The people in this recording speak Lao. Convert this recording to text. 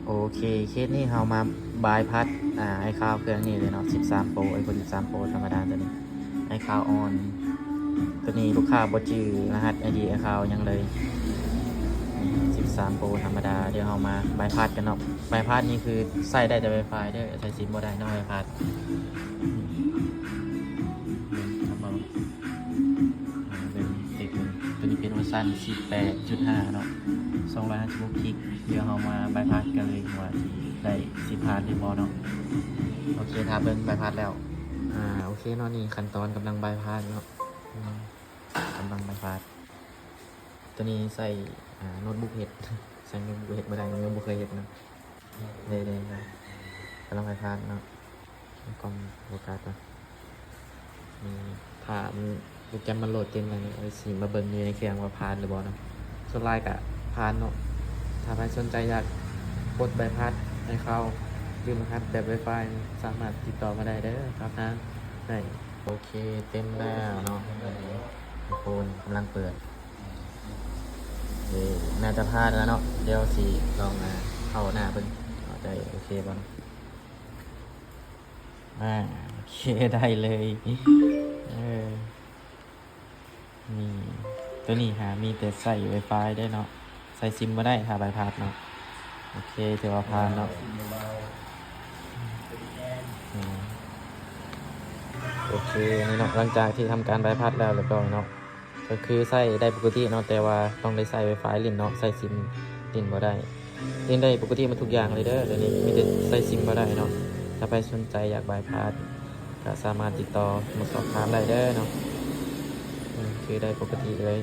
ໂອເຄ ເຄສນີ້ເຮົາມາບາຍພາສ ອາ ໄອຄາວເຄື່ອງນີ້ເລີຍເນາະ ສິບສາມໂປຣ ໄອໂຟນສິບສາມໂປຣທຳມະດາໂຕນີ້ ໄອຄາວອ່ອນ ໂຕນີ້ລູກຄ້າບໍ່ຈື່ລະຫັດໄອດີໄອຄາວຫຍັງເລີຍ ສິບສາມໂປຣທຳມະດາ. ດຽວເຮົາມາບາຍພາສກັນເນາະ ບາຍພາສນີ້ຄືໃຊ້ໄດ້ແຕ່ໄວຟາຍເດີ ໃຊ້ຊິມບໍ່ໄດ້ເນາະ ບາຍພາສ. ເບິ່ງ ເບິ່ງເຊັກເບິ່ງ ໂຕນີ້ເປັນເວີຊັນສິບແປດຈຸດຫ້າເນາະ ສອງຮ້ອຍຫ້າສິບຫົກກິກ. ດຽວເຮົາມາບາຍພາສກັນເລີຍວ່າຊິໄດ້ ຊິຜ່ານຫຼືບໍ່ເນາະ. ໂອເຄ ຖ້າເບິ່ງບາຍພາສແລ້ວ ອາ ໂອເຄເນາະ ນີ້ຂັ້ນຕອນກຳລັງບາຍພາສເນາະ ອືມ ກຳລັງບາຍພາສ. ໂຕນີ້ໃຊ້ ອາ ໂນ້ດບຸກເຮັດ ໃຊ້ໂນ້ດບຸກເຮັດບໍ່ໄດ້ ຍັງບໍ່ເຄີຍເຮັດເນາະ. ໄດ້ ໄດ້ ໄດ້ ກຳລັງໄປຜ່ານເນາະ ກ້ອງໂຟກັສກ່ອນ. ນີ້ ຖ້າມັນ ໂປຣແກຣມມັນໂຫຼດເຕັມແລ້ວນີ້ ເອົາຊິມາເບິ່ງຢູ່ໃນເຄື່ອງວ່າຜ່ານຫຼືບໍ່ເນາະ. ສ່ວນຫຼາຍກະຜ່ານເນາະ. ຖ້າໃຜສົນໃຈຢາກປົດບາຍພາສໃຫ້ເຂົາ ຫຼື ລະຫັດແບບໄວຟາຍ ສາມາດຕິດຕໍ່ມາໄດ້ເດີ ຖາມທາງໄດ້. ໂອເຄ ເຕັມແລ້ວເນາະ ໂຟນກຳລັງເປີດ. ເອີ ໜ້າຈະຜ່ານແລ້ວເນາະ. ດຽວຊິລອງ ອາ ເຂົ້າໜ້າເບິ່ງ ເຂົ້າໃຈໂອເຄບໍ່ເນາະ. ອາ ໂອເຄ ໄດ້ເລີຍ. ເອີ ນີ້ ໂຕນີ້ຫາມີແຕ່ໃຊ້ໄວຟາຍໄດ້ເນາະ ໃຊ້ຊິມບໍ່ໄດ້ ຖ້າບາຍພາສເນາະ. ໂອເຄ ຖືວ່າຜ່ານເນາະ. ອືມ ໂອເຄ ນີ້ເນາະ ຫຼັງຈາກທີ່ທຳການບາຍພາສແລ້ວລຽບຮ້ອຍເນາະ ກໍຄືໃຊ້ໄດ້ປົກກະຕິເນາະ ແຕ່ວ່າຕ້ອງໄດ້ໃຊ້ໄວຟາຍຫຼິ້ນເນາະ ໃຊ້ຊິມຫຼິ້ນບໍ່ໄດ້. ຫຼິ້ນໄດ້ປົກກະຕິໝົດທຸກຢ່າງເລີຍເດີ ດຽວນີ້ມີແຕ່ໃຊ້ຊິມບໍ່ໄດ້ເນາະ. ຖ້າໃຜສົນໃຈຢາກບາຍພາສ ກໍສາມາດຕິດຕໍ່ມາສອບຖາມໄດ້ເດີເນາະ. ອືມ ຄືໄດ້ປົກກະຕິເລີຍ.